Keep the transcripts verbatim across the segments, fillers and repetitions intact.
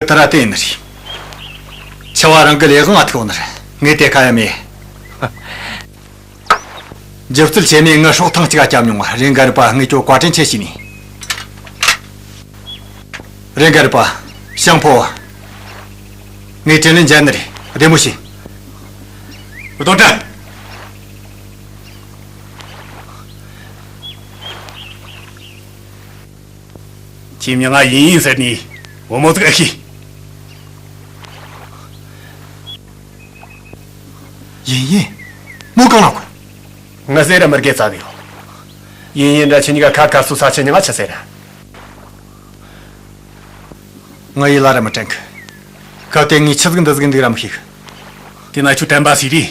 ད་ར་དེ་ཡིན་ནི་རེད། ཆེ་བ་རང་གི་ལས་དབང་ང་ཐུག་ནི་རེད། ངས་དེ་ཁ་ཡ་མེད། རྒྱུ་རྩལ་ཆེ་མེད་ངའི་སྲོག་ཐང་གཅིག་ག་བསྐྱབས་མྱོང་བ་རེ་འགའ་རེ་པ་ངས་ཁྱོད་བཀའ་དྲིན་ཆེ་ཞུས་ནི། རེ་འགའ་རེ་པ། ཤང་ཕོ། ངས་དྲིན་ལན་འཇལ་ནི་རེད། བདེ་མོ་བྱོས། རྡོ་བཀྲ། ཁྱོས་མྱིང་ང་ཡིན་ཡིན་ཟེར་ནི། བུ་མོ་ཟིག་ཨེ་ཤེས། ཡིན་ཡིན། མོ་གང་ལ་གོ། ངས་ཟེར་ར་མི་དགེ་རྩ་ནས། ཡིན་ཡིན་འདྲ་ཁྱེད་གཉིས་ཀ་ཁ་ཁ་སུ་ས་ཆེ་ཉི་མ་ཆི་ཟེར་ར། ང་ཡིད་ལ་ར་མི་དྲན་གི། སྐབས་དེ་ངས་ཆི་ཟིག་འདི་ཟིག་འདུག་ར་མི་ཤེས་གི། དེ་ན་ཁྱོད་དྲན་པ་སི་རི།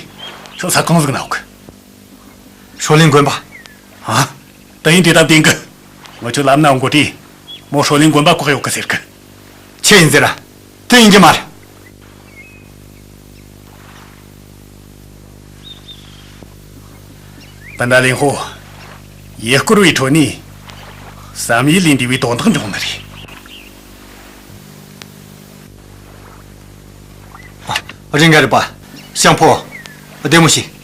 ཁྱོད་ས་གང་ཟིག་ན་ཡོད་གི། ཧྲོ་ལིན་དགོན་པ། ཨ། ད་ཡིན་དེ་ད་བདེན་གི། ང་ཁྱོད་ལམ་ན་འགོ་དུས། མོ་ཧྲོ་ལིན་དགོན་པ་བཀག་ཡོད་གི་ཟེར་གི། ཆི་ཡིན་ཟེར་ར། དེ་ཡིན་གི་མ་རེད། སྤུན་ཟླ་ལིན་ཧོ། ཡུལ་སྐོར་བའི་ཁྲོད་ནས། བསམ་ཡུལ་ལས་འདས་པའི་དོན་དག་འབྱུང་ནི་རེད། རེ་འགའ་རེ་པ། ཤང་ཕོ། བདེ་མོ་བྱོས།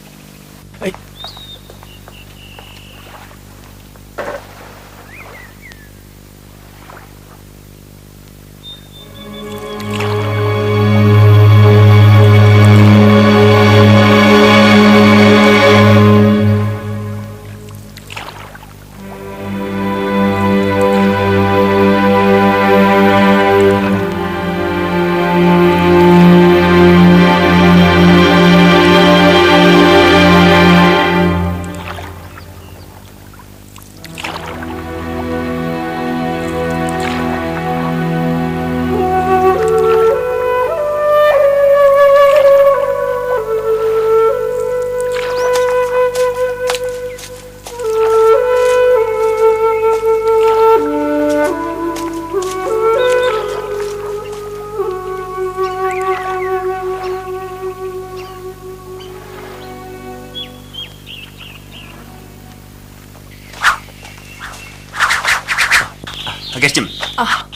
དགེ་ལྕམ། ཨ། ཨ།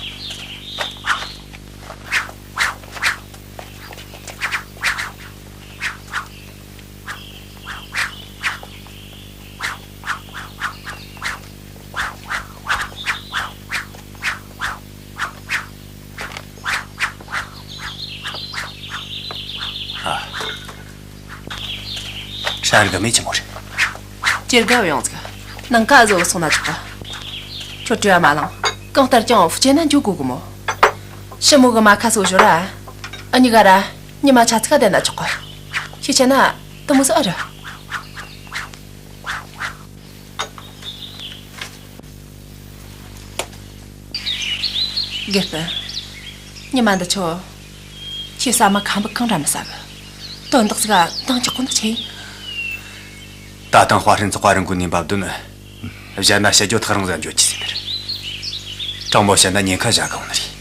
ཧྲ་རི་ག་མེད་ཅི་མོ་རེད། ཇེར་ག་ཡོང་ཟིག། ནང་ཀ་བཟོ་སོང་ན་ཆོག་ག། ཁྱོད་བྲེལ་བ་མ་ལངས། གང་ལྟར་ཀྱང་ཧྥུ་ཅན་ན་འགྱོ་དགོས་གི་མོ། ཞི་མོ་གི་མ་ཁ་སོ་ཞོར་ར། ཨ་ཉི་ག་ར། ཉི་མ་ཆ་ཚིག་ག་བསྡད་ན་ཆོག་ག། ཤེས་ཆེ་ན། དུ་མོ་སོ་ཨ་ར། དགེ་སྤུན། ཉི་མ་འདི་ཆོ། ཁྱོས་ཟ་མ་ཁམ་བུ་གང་ར་མི་ཟ་གི། དོན་དག་ཟིག་ག་འདང་རྒྱག་གོ་ནོ་ཆི་ཡིན། ད་ཐེངས་དཔའ་རིན་ཚོགས་པ་རིན་གོང་ནས་འབབ་དོན་ནི། གཞན་ན་བཤད་རྒྱུ་ཐག་རིང་ཟིག་འགྱོ་རྒྱུ་ཟེར་ནི་རེད། དྲང་མོ་བཤད་ན་ཉེན་ཁ་བཞག་གོ་ནི་རེད།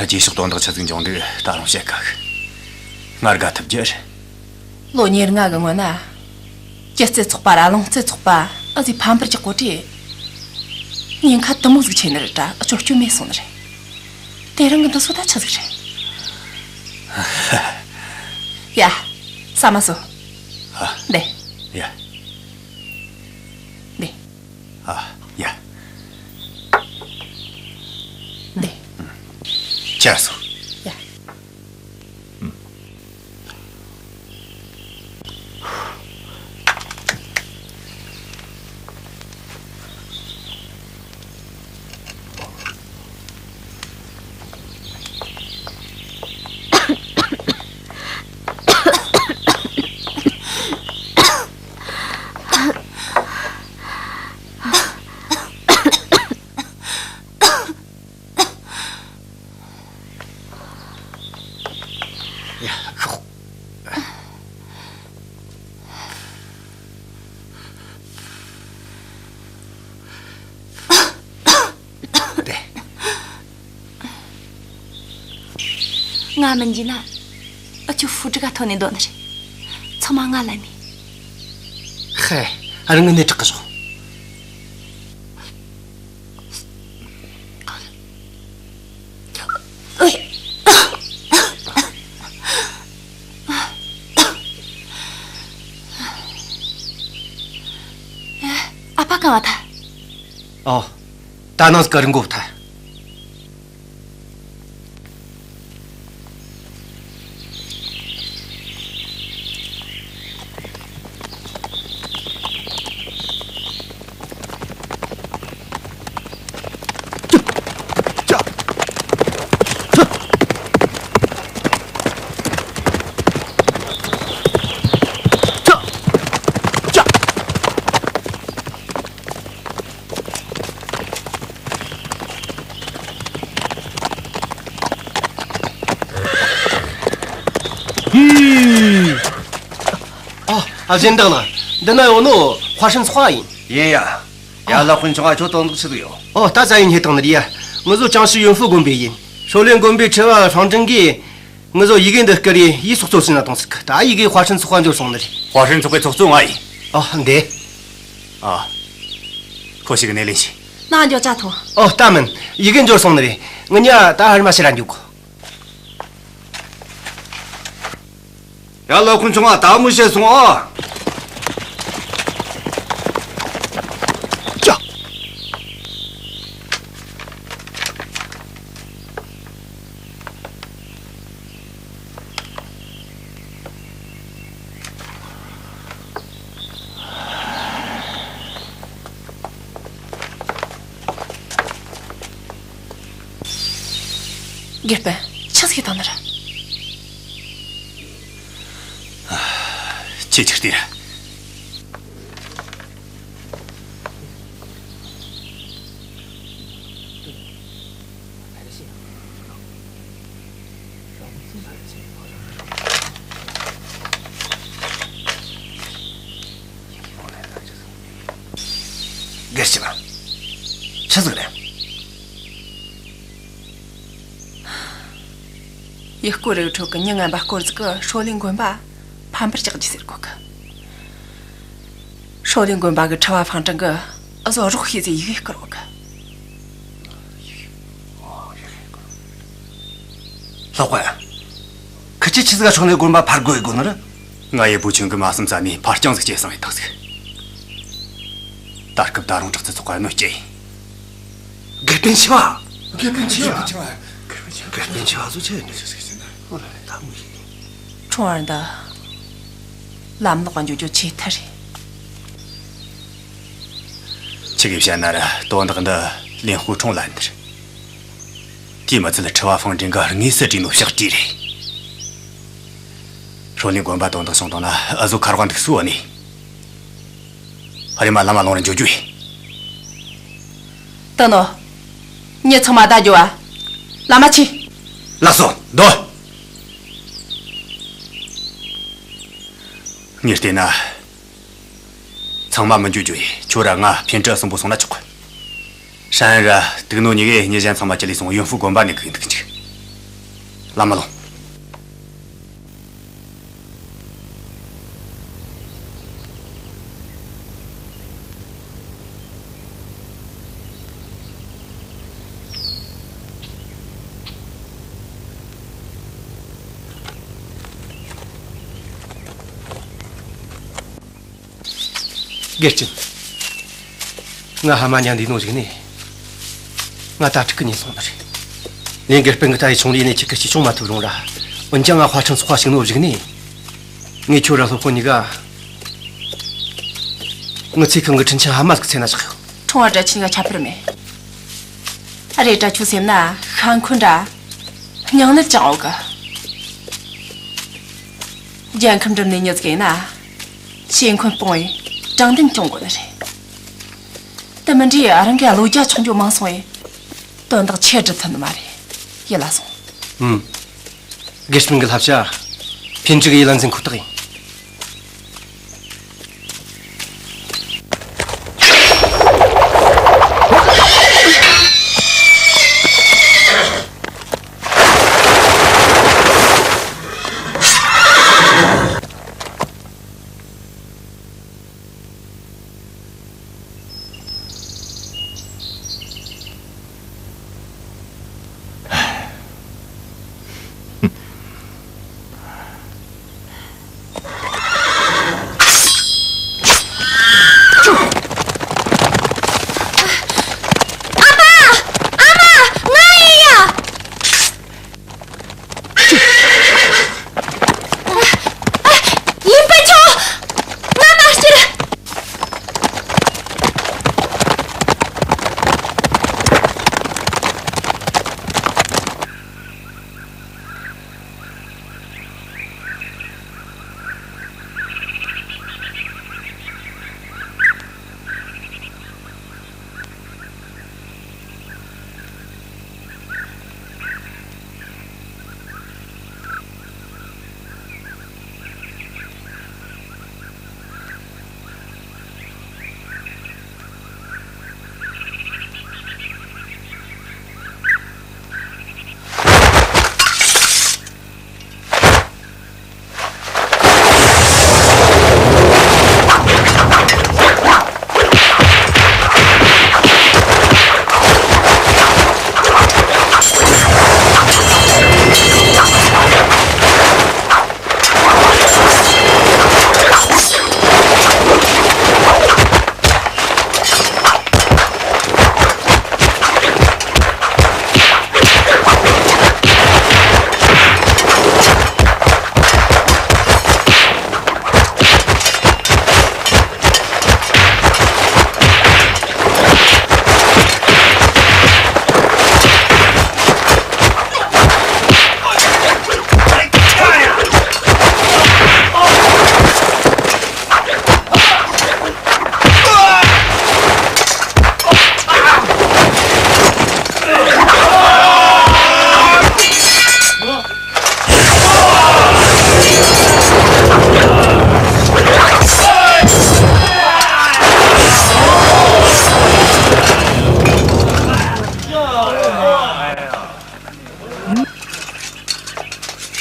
རྗེས་ཕྱོགས་དོན་དག་ཆི་ཟིག་འབྱུང་འདུག་ད་རུང་བཤད་དཀའ་གི། ང་དགའ་ཐུབ་རྒྱུ་རེད། ལོ་ཉེར་ལྔ་གི་སྔོན་ན། སྐྱི་རྩེ་ཚོགས་པ་ར་ལུང་རྩེ་ཚོགས་པ་ཨ་ཟི་ཕམ་པར་གྱི་གོ་དྲི། ཉེན་ཁ་དུ་མོ་ཟིག་ཆེ་ནི་རེད་དྲ་ཨ་ཅོ་སྐྱོ་མེད་སོང་ནི་རེད། དེ་རིང་གི་འདི་སོ་ད་ཆི་ཟིག་རེད། ཡ། ཟ་མ་ཟོ། ཨ། འདི། ཡ། འདི། ཨ། ཡ། འདི། ཁྱེར་སོང་། ཡ། ཡ། ཤོག། དེ། ང་མིན་གྱི་ན། ཨ་ཅོ་ཧྥུ་ཀྲི་ག་ཐོན་ནས་འདོན་ནི་རེད། ཚང་མ་ང་ལ་ནི། ཧེ། ཨ་རི་ངི་ནས་དྲག་གི་སོང་། ཨ་ཐ། ཨོ། ད་ནངས་ཀ་རི་འགོ་ཐ། ཨ། ཨ། གཞན་དག་ལ། འདི་ན་ཡོད་ནོ་ཧྭ་ཧྲན་ཚོགས་པ་ཡིན། ཡིན་ཡ། ཡ་ལ་དཔོན་ཆུང་ང་ཁྱོད་དོན་དག་ཆི་ཟིག་ཡོད། ཨོ། ད་ཙ་ཡིན་ཧེ་དང་ནི་རེད་ཡ། ངུ་ཟོ་ཅང་ཤི་ཡོན་ཧྥུ་དགོན་པའི་ཡིན། ཧྲོ་ལེན་དགོན་པའི་ཁྲི་བ་ཧྥང་ཀྲང་གིས་ངུ་ཟོ་ཡི་གེ་འདི་བསྐུར་རེ་ཡིག་སོག་གཙོ་བྱས་ན་དང་ཟིག་ད་ཡི་གེ་ཧྭ་ཧྲན་ཚོགས་པ་འབྱོར་སོང་ནི་རེད། ཧྭ་ཧྲན་ཚོགས་པའི་ཚོགས་གཙོ་ང་ཡིན། ཨོ། འདི། ཨ། ཁོ་ཞིག་གི་སྣེ་ལེན་བྱོས། ནང་འགྱོ་ཅ་ཐོང་། ཨོ། ད་མིན། ཡི་གེ་འབྱོར་སོང་ནི་རེད། ངུ་ཉ་ད་ཧར་མ་ཕྱིར་ར་འགྱོ་གོ། ཡ་ལ་དཔོན་ཆུང་ང་ད་མོ་བཤད་སོང་ཨ། ཅ། དགེ་སྤུན། ཆི་ཟིག་བཏང་ནི་རེད། ཁྱེད་ཅིག་ལྟོས་ར། སྒེར་གྱི་བ། ཆི་ཟིག་རེད། ཡུལ་སྐོར་རེ་ཁྲོད་གི་མྱི་ངན་པ་སྐོར་ཟིག་གི་ཧྲོ་ལིན་དགོན་པ་ཕམ་པར་བཅག་རྒྱུ་ཟེར་གོ་གི། ཧྲོ་ལིན་དགོན་པ་གི་ཁྲི་བ་ཧྥང་ཀྲང་གི་ཨུ་ཟོ་རོགས་ཤིག་ཟིག་ཡི་གེ་བསྐུར་གོ་གི། ལྷག་པ་ཡ། ཁི་ཆོས་ཆི་ཟིག་ག་ཧྲོ་ལིན་དགོན་པ་ཕར་རྒོལ་ཡེ་གོ་ནི་རེད། ང་ཡི་བུ་ཆུང་གི་མ་བསམ་ས་ནས་ཕར་རྐྱང་ཟིག་སྐྱེས་སོང་ཡེ་དང་ཟིག་ད་སྐབས་ད་རུང་དྲག་རྩལ་ཚོགས་ཀ་གནོད་སྐྱེལ་ཡིན། དགེ་སྤུན་ཆེ་བ། དགེ་སྤུན་ཆེ་བ། དགེ་སྤུན་ཆེ་བ་ཚོ་ཆེ་ནི་ཆི་ཟིག་ཟེར་ན། ཨོ་ལ་ལ་ད་མོ་ཡིན། ཁྲུང་ཨར་འདི། ལམ་ལོག་ག་འགྱོ་རྒྱུ་ཆེ་ཐལ་རེད། ཆི་གི་བཤད་ན་ར་དོན་དག་འདི་ལིན་ཧུ་ཁྲུང་ལ་འདིར། དེས་མི་ཚད་ཁྲི་བ་ཧྥང་ཀྲིན་གིས་དངོས་སུ་བྲིས་ནོ་ཕྱག་བྲིས་རེད། ཧྲོ་ལིན་དགོན་པ་དོན་དག་བྱུང་བཏང་ན་ཨུ་ཟོ་ཁ་རོག་འདུག་སུ་བ་ནི། ཨ་རེ་མ་ལམ་མ་ལོང་ར་འགྱོ་རྒྱུ་ཡིན། ད་ནོ། མྱི་ཚང་མ་ད་འགྱོ་བ། ལམ་མ་ཆས། ལགས་སོ། སྡོད། ངས་བལྟས་ན། ཚང་མ་མི་འགྱོ་རྒྱུ་ཡིན། ཁྱོད་ར་ང་ཕིན་ཀྲི་གསུམ་པོ་སོང་ན་ཆོག་གི། ཧྲན་ར་དུག་ནོ་གཉིས་ཀས་མྱི་གཞན་ཚང་མ་ཅི་ལས་སོང་ཡོན་ཧྥུ་དགོན་པ་ནས་གི་འདུག་འཇུག་ལམ་མ་ལོང་། དགེ་སྤུན། ང་ཧ་མ་ཉན་འདི་ནོ་ཟིག་ནི། ང་ད་ཕྲུ་གུ་ཉན་སོང་ནི་རེད། ལིན་དགེ་སྤུན་གི་ད་ཡི་ཆུང་ལི་ནས་ཁྱི་གི་ཅི་བྱུང་མ་ཐུབ་རུང་ར། འོན་ཀྱང་ང་ཧྭ་ཁྲང་ཚོགས་པ་ཞིག་ནོ་ཟིག་ནི། ངས་ཁྱོད་ར་སློབ་དཔོན་གཉིས་ཀ། ངི་ཚེ་གང་གི་དྲིན་ཆེན་ཧ་མ་ཟིག་ཚེ་ན་ཆགས་ཡོད། ཁྲུང་བ་དྲ་ཆིན་ག་ཁྱད་པར་མེད། ཨ་རེ་དྲ་ཆུ་སེམས་ན་ཤ་འཁོན་ར། སྙིང་ནད་ཅང་འོག་གི། རྒྱལ་ཁམས་འགྲིམ་ནས་མྱི་ཟིག་ཡིན་ན། ཤེས་འཁོན་སྤོང་བའི་དྲང་བདེན་སྐྱོང་དགོས་ནི་རེད། དེ་མིན་དུས་རང་གི་བློ་རྒྱ་ཆུང་རྒྱུ་མང་སོང་བས། དོན་དག་ཆེ་སྒྲུབ་ཐུབ་ནི་མ་རེད། ཡིད་ལ་ཟུངས། ཨུམ། དགེ་སྤུན་གི་བསླབ་བྱ། ཕིན་ཀྲི་གི་ཡིད་ལ་འཛིན་ཁོ་ཐག་ཡིན།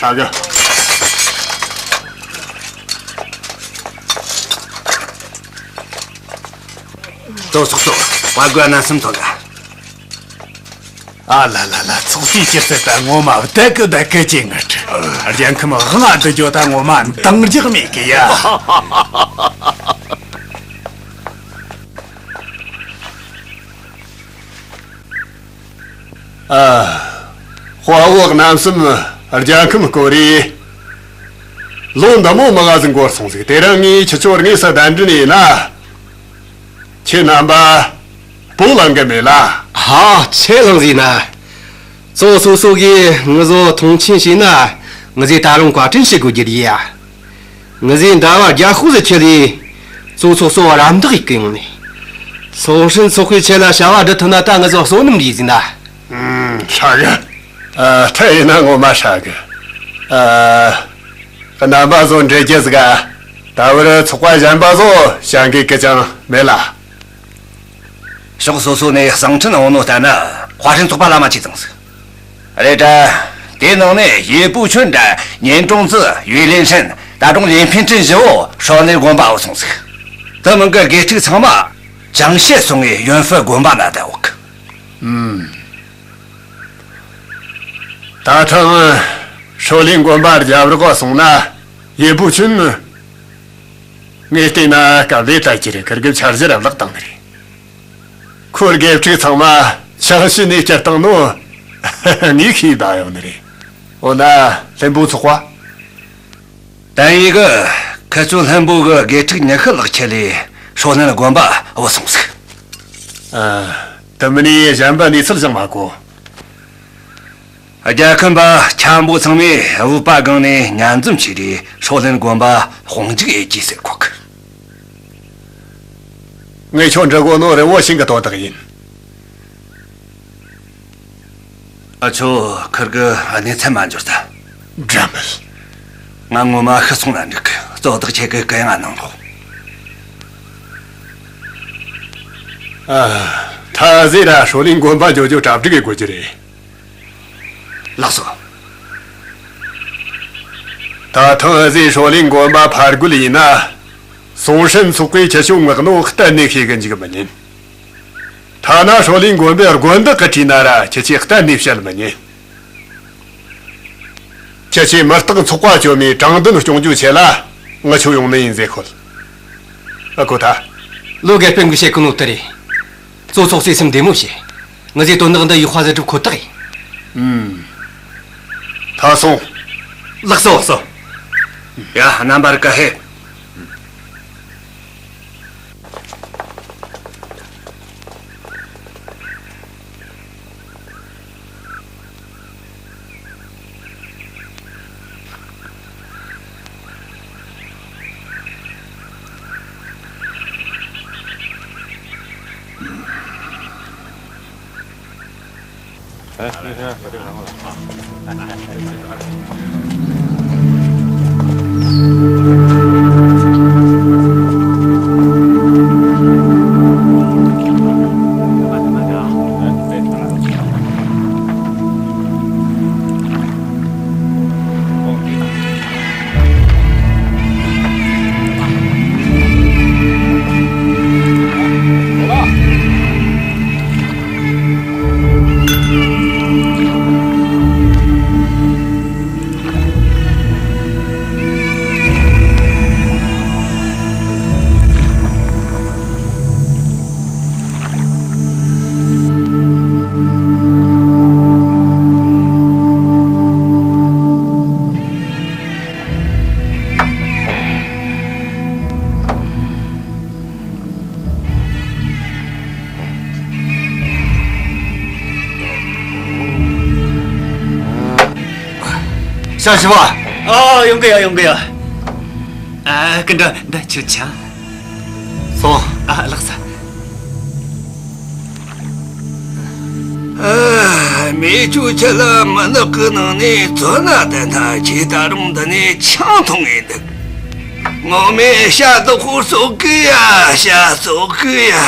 ཨ་གི། ཙོ་ཚོགས་གཙོ། བཀའ་བསྒོ་རྣམ་གསུམ་ཐོན་ག། ཨ་ལ་ལ་ལ། ཚོགས་གཙོས་ཅི་ཟེར་ད་ངོ་མ་བདག་གི་བདག་གི་ཅིག་ངར་ཁྲི། རྒྱལ་ཁམས་དབང་ང་བསྡུ་རྒྱུ་ད་ངོ་མ་འདང་རྒྱག་མེད་གི་ཡ། ཨ། དཔའ་བོ་རྣམ་གསུམ་རྒྱལ་ཁམས་བསྐོར་རེ། ལོ་འདི་མོ་མང་ང་ཟིག་འགོར་སོང་ཟིག། དེ་རིང་ངས་ཁྱེད་ཆོ་དངོས་སུ་གདན་འདྲེན་ཡིན་ན། ཁྱེད་རྣམ་པ་སྤོ་ལངས་གི་མེད་ལ། ཧ། ཁས་བླངས་ཟིན་ན། ཙོ་སོ་སོ་གིས་ངུ་ཟོ་མཐོང་ཆེན་བྱས་ན། ངུ་ཟོས་ད་རུང་བཀའ་དྲིན་ཞུ་དགོས་རྒྱུ་རེད་ཡ། ངུ་ཟོས་འདྲ་བ་རྒྱ་ཤོག་ཟིག་ཁྱེར་ལས། ཙོ་ཚོགས་གཙོ་རམ་འདེགས་ཡེད་གི་ཡོང་ནས། སུང་ཧྲན་ཚོགས་པའི་ཆེད་ལ་བྱ་བ་སྒྲུབ་ཐུབ་ན་ད་ངུ་ཟོ་བསོད་ནམས་རེད་ཟིན་ན། ཨུམ། ཧྲ་གི། ཨ། ཐ་ཡིན་ན་ངོ་མ་ཧྲ་གི། ཨ། རྣམ་པ་ཚོ་འདྲི་རྒྱུ་ཟིག་ག། ད་བར་ཚོགས་པ་གཞན་པ་ཚོ་བྱ་འགུལ་གི་ཅང་མེད་ལ། ཕྱོགས་སོ་སོ་ནས་གསང་འཕྲིན་འོང་ནོ་ལྟ་ན་དཔའ་ཧྲན་ཚོགས་པ་ལ་མ་ཆེ་ཙང་ཟིག། རེད་དྲ། དེའི་ནང་ནས་ཡེ་པུ་ཆུན་དྲ་ཉན་ཀྲོང་ཙི་ཡུས་ལེན་ཧྲན་ད་དུང་ཡེ་ཕིན་ཀྲིན་བཞི་བོ་ཧྲོ་ནེ་དགོན་པ་བུད་སོང་ཟིག། དེ་མིན་གི་དགེ་ཕྲུག་ཚང་མ་ཅང་ཤེད་སོང་ངས་ཡོན་ཧྥི་དགོན་པ་ན་བསྡད་ཡོད་གི། ཨུམ། ད་ཐེངས་ཧྲོ་ལིན་དགོན་པ་རྒྱབ་རོགས་སོང་ན་ཡེ་པུ་ཆུན་ངས་བལྟས་ན་སྐབས་ལས་ད་ཀྱི་རེད། ཁིར་གི་འཆར་གཞི་ར་བརླག་བཏང་ནི་རེད། ཁོའི་དགེ་ཕྲུག་ཚང་མ་ཆང་བཞི་ནས་བསྐྱུར་བཏང་ནོ་ངས་ཤེས་བསྡད་ཡོད་ནི་རེད། འོ་ན་ལྷུན་པོ་ཚོགས་པ། ཏན་ཡི་གིས་ཁི་ཆོ་ལྷུན་པོ་གི་དགེ་ཕྲུག་ཉི་ཤུ་ལྷག་ཁྲིད་ལས་ཧྲོ་ལྷན་དགོན་པ་བུད་སོང་ཟིག། ཨ། དེ་མིན་ནས་གཞན་པ་གནས་ཚུལ་ཅང་མ་གོ། རྒྱལ་ཁམས་པ་ཆེན་པོ་ཚང་མས་བོད་པ་སྒང་ནས་མཉམ་འཛོམས་བྱས་ཏེ་ཧྲོ་ལྷན་དགོན་པ་དཔུང་འཇུག་ཡེད་རྒྱུ་ཟེར་གོ་གི། ངས་ཁྱོད་འདྲི་གོ་ནོ་རིན་བོ་ཞིང་གི་དོན་དག་ཡིན། ཨ་ཆོ་ཁིར་གི་གནས་ཚད་མ་འབྱོར་ད། འདྲ་མིན། ང་ངོ་མ་ཤི་སོང་ན་འགྲིག་གི། གཙོ་བདག་ཁྱེད་ཀྱི་གུ་ཡངས་གནང་རོགས། ཨ། ཐ་ཟེ་ར་ཧྲོ་ལིན་དགོན་པ་འགྱོ་རྒྱུ་གྲ་སྒྲིག་གི་དགོས་རྒྱུ་རེད། ལགས་སོ། ད་ཐེངས་ཨ་ཟེ་ཧྲོ་ལིན་དགོན་པ་ཕར་རྒོལ་ཡིན་ན། སུང་ཧྲན་ཚོགས་པས་ཁྱེད་ཆོ་མངགས་ནོ་གཏན་ནས་ཤེས་གི་འཇུག་མི་ཉན། ཐ་ན་ཧྲོ་ལིན་དགོན་པའི་དགོན་བདག་གིས་དྲིས་ན་ར་ཁྱེད་ཆོས་གཏན་ནས་བཤད་མི་ཉན། ཁྱེད་ཆོས་མི་རྟག་ཚོགས་པ་བཅོམ་ནས་དྲང་བདེན་སྐྱོང་རྒྱུའི་ཆེད་ལ་ང་ཆོ་ཡོང་ནི་ཡིན་ཟེར་ཤོད། ཨ་ཁུ་ཐ། ལོ་རྒས་པའི་མགུ་བཤད་གི་ནོ་དེ་རེད། གཙོ་ཚོགས་སེ་སེམས་བདེ་མོ་བྱོས། ངུ་ཟོས་དོན་དག་འདི་ཡག་པ་ཟིག་སྒྲུབ་ཁོ་ཐག་ཡིན། ཨུམ། ཐ་སོང་། ལགས་སོ། ལགས་སོ། ཡ། རྣམ་པར་བཀའ་ཤག། ཞང་ཞི་བ། ཨ། ཡོང་གི་ཡོད། ཡོང་གི་ཡོད། ཨ། སྐུ་མགྲོན་འདི་ཁྱོད་ཆང་། སོང་། ཨ། ལགས་སོ། ཨ། མི་ཁྱོད་ཁྲིད་ལ་མི་ནག་གི་ནང་ནས་བཙོན་ན་བསྡད་ན་ཁྱེད་ད་རུང་འདི་ནས་ཆང་འཐུང་ངེས་འདུག། ངོ་མས་ཤ་དོག་པོ་གསོད་གི་ཡ། ཤ་གསོད་གི་ཡ།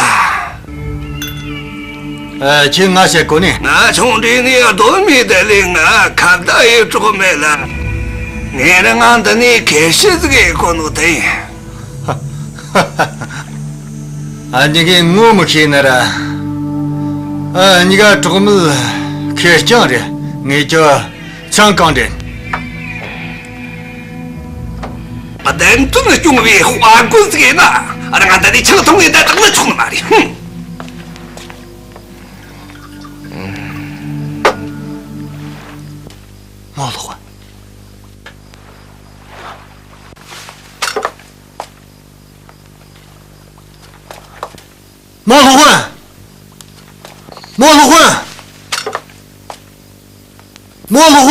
ཨ། ཁྱོས་ང་བཤད་གོ་ནི། ང་ཆུང་དུས་ནས་གདོད་མའི་བདེ་ལེགས་ང་ཁ་བརྡ་ཡེད་གྲོགས་མེད་ལ། ངས་རང་ང་འདི་ནས་ཁེར་ཤི་ཟིག་ཡེ་གོ་ནོ་དེ་ཡིན། ཨ་ནི་གིས་ངོ་མི་ཤེས་ན་ར། ཨ་ནི་ག་གྲོགས་མོ་ཁེར་རྐྱང་རེད། ངས་ཀྱང་ཚང་གང་དྲན། བདེན་དོན་སྐྱོང་བའི་དཔའ་རྒོད་ཟིག་ཡིན་ན། རང་ང་འདི་ནས་ཆང་འཐུང་ངས་ད་དྲག་ན་ཆོག་ནི་མ་རེད། ཧུམ། མོ་ལོག་པ། མོ་ལོག་པ། མོ་ལོག་པ། མོ་ལོག་པ།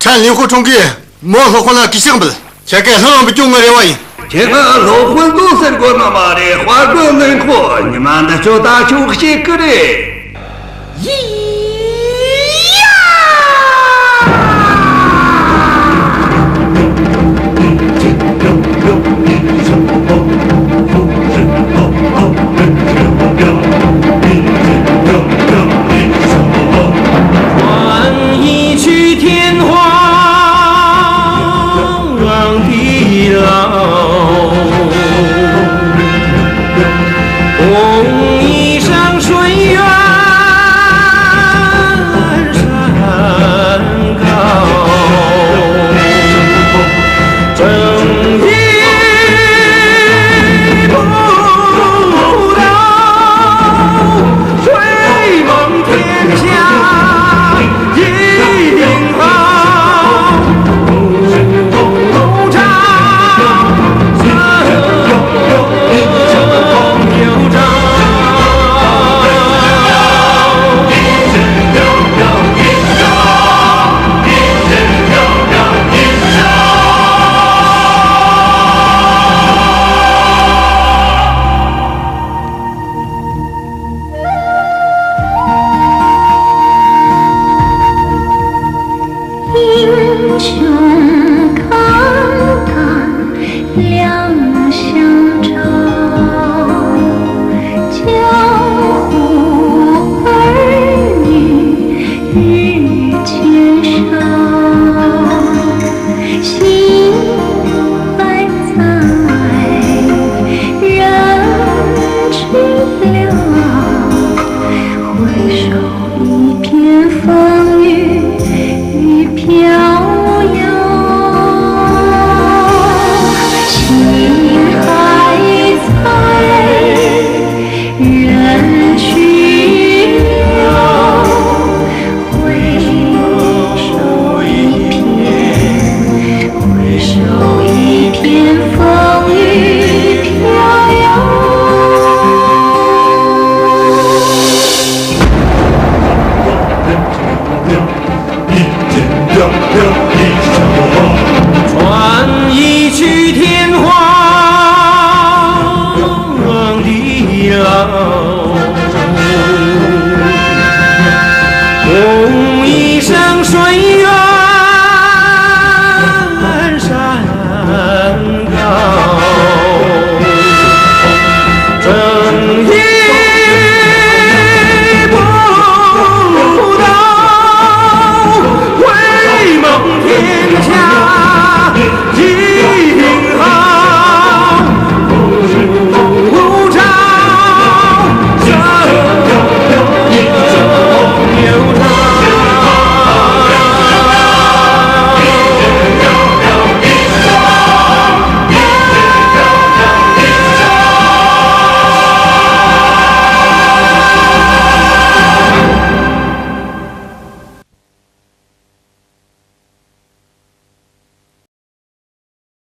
ཁྲན་ལིན་ཧུ་ཁྲུང་གིས་མོ་སློབ་དཔོན་ལ་གུས་ཕྱག་འབུལ། ཁྱེད་ཀྱིས་ལྷ་རམས་པ་སྐྱོང་ངེས་རེད་པ་ཡིན། ཁྱེད་ཀྱིས་སློབ་དཔོན་དོ་ཟེར་དགོས་ནི་མ་རེད། དཔའ་རྒོད་ལིན་ཧུ། ཉི་མ་འདི་ཆོ་ད་ཆོག་བྱེད་ཀྱི་རེད། ཡི།